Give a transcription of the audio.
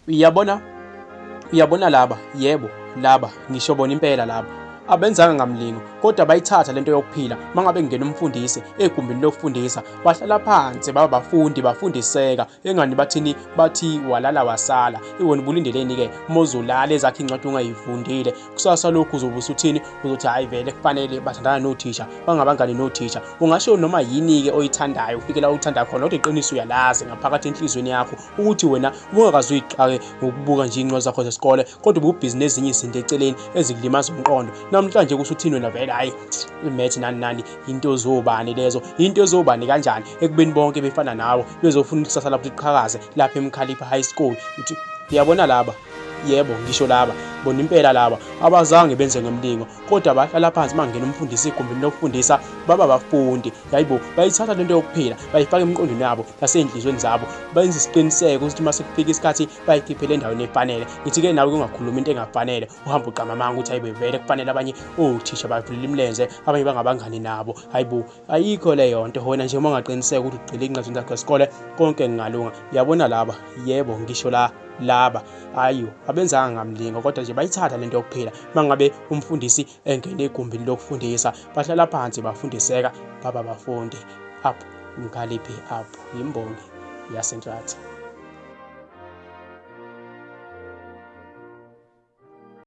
Uyabona, uyabona laba, yebo, laba, ngisho bona impela laba. Abenzanga ngamlingo, kodwa bayithatha lento yokuphila. Mangabe kungena umfundisi egumbini lokufundisa, bahlala phansi baba bafundi bafundiseka. Engani bathini bathi walala wasala. Iwena ubulindeleni ke uma uzolala ezakho incwadi ungayifundile. Kusasa lokhu uzobe usuthini? Uzothi hayi vele kufanele bathandana nothisha, bangabangani nothisha. Ungasho noma yini ke oyithandayo, ufike la uthanda khona, kodwa iqiniso uyalazi ngaphakathi enhliziyweni yakho ukuthi wena ubungakaze uyixake ngokubuka nje iy'ncwadi zakho zesikole, kodwa ububhizi nezinye izinto eceleni ezikulimaza umqondo. Namhlanje kusho uthini wena vele hhayi i-math nani nani into zobani lezo, into zobani kanjani ekubeni bonke befana nawe bezofuna ikusasa labo liqhakaze lapha eMkhalipha High School. Uthi uyabona laba yebo ngisho laba bona impela laba abazange benze ngemlingo kodwa bahlala phansi mangena umfundisi egumbini lokufundisa baba abafundi yayibo bayithatha lento yokuphila bayifaka emqondweni yabo nasey'nhliziyweni zabo benza isiqiniseko ukuthi uma sekufika isikhathi bayikhiphele endaweni efanele. Ngithi-ke nawe ungakhulumi into engafanele uhambe uqamba amanga ukuthi hayibo vele kufanele abanye othisha bavulele imilenze abanye bangabangani nabo. Hayibo ayikho leyo nto wena nje uma ungaqiniseka ukuthi ugxile ey'ncwadini zakho zesikole konke kungalunga. Uyabona laba yebo ngisho la laba ayo abenzanga ngamlingo kodwa nje bayithatha lento yokuphila. Uma ngabe umfundisi engena egumbini lokufundisa bahlala phansi bafundiseka baba bafundi. Up Mkhaliphi up yimbongi yaseNtratha.